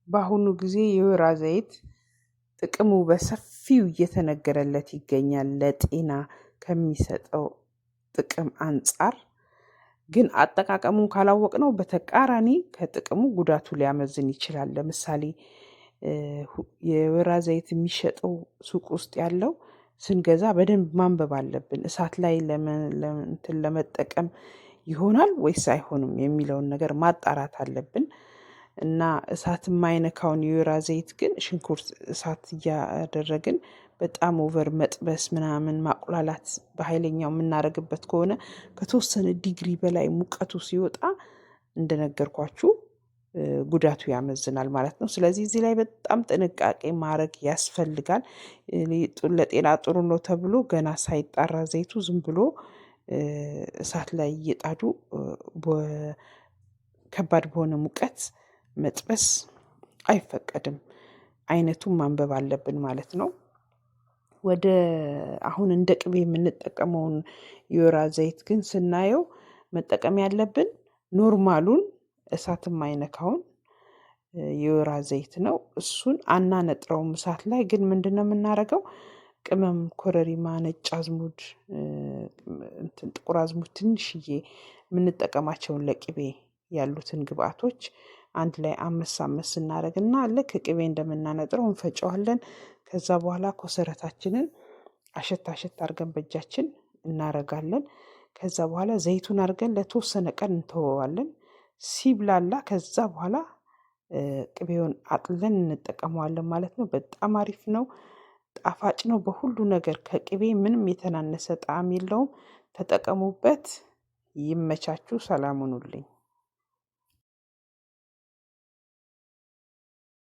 በአሁኑ ጊዜ የወይራ ዘይት ጥቅሙ በሰፊው እየተነገረለት ይገኛል። ለጤና ከሚሰጠው ጥቅም አንጻር ግን አጠቃቀሙን ካላወቅነው በተቃራኒ ከጥቅሙ ጉዳቱ ሊያመዝን ይችላል። ለምሳሌ የወይራ ዘይት የሚሸጠው ሱቅ ውስጥ ያለው ስንገዛ በደንብ ማንበብ አለብን። እሳት ላይ እንትን ለመጠቀም ይሆናል ወይስ አይሆንም የሚለውን ነገር ማጣራት አለብን። እና እሳት የማይነካውን የወይራ ዘይት ግን ሽንኩርት እሳት እያደረግን በጣም over መጥበስ ምናምን ማቁላላት በሃይለኛው የምናደርግበት ከሆነ ከተወሰነ ዲግሪ በላይ ሙቀቱ ሲወጣ እንደነገርኳችሁ ጉዳቱ ያመዝናል ማለት ነው። ስለዚህ እዚህ ላይ በጣም ጥንቃቄ ማድረግ ያስፈልጋል። ለጤና ጥሩ ነው ተብሎ ገና ሳይጣራ ዘይቱ ዝም ብሎ እሳት ላይ እየጣዱ ከባድ በሆነ ሙቀት መጥበስ አይፈቀድም። አይነቱን ማንበብ አለብን ማለት ነው። ወደ አሁን እንደ ቅቤ የምንጠቀመውን የወይራ ዘይት ግን ስናየው መጠቀም ያለብን normal ኡን እሳት የማይነካውን የወይራ ዘይት ነው። እሱን አናነጥረውም እሳት ላይ ግን ምንድነው የምናደርገው? ቅመም፣ ኮረሪማ፣ ነጭ አዝሙድ፣ እንትን ጥቁር አዝሙድ ትንሽዬ የምንጠቀማቸውን ለቅቤ ያሉትን ግብአቶች አንድ ላይ አመስ አመስ እናደርግና ልክ ቅቤ እንደምናነጥረው እንፈጨዋለን። ከዛ በኋላ ኮሰረታችንን አሸት አሸት አድርገን በእጃችን እናረጋለን። ከዛ በኋላ ዘይቱን አድርገን ለተወሰነ ቀን እንተወዋለን። ሲብላላ ከዛ በኋላ ቅቤውን አጥለን እንጠቀመዋለን ማለት ነው። በጣም አሪፍ ነው፣ ጣፋጭ ነው። በሁሉ ነገር ከቅቤ ምንም የተናነሰ ጣዕም የለውም። ተጠቀሙበት። ይመቻችሁ። ሰላም ሁኑልኝ።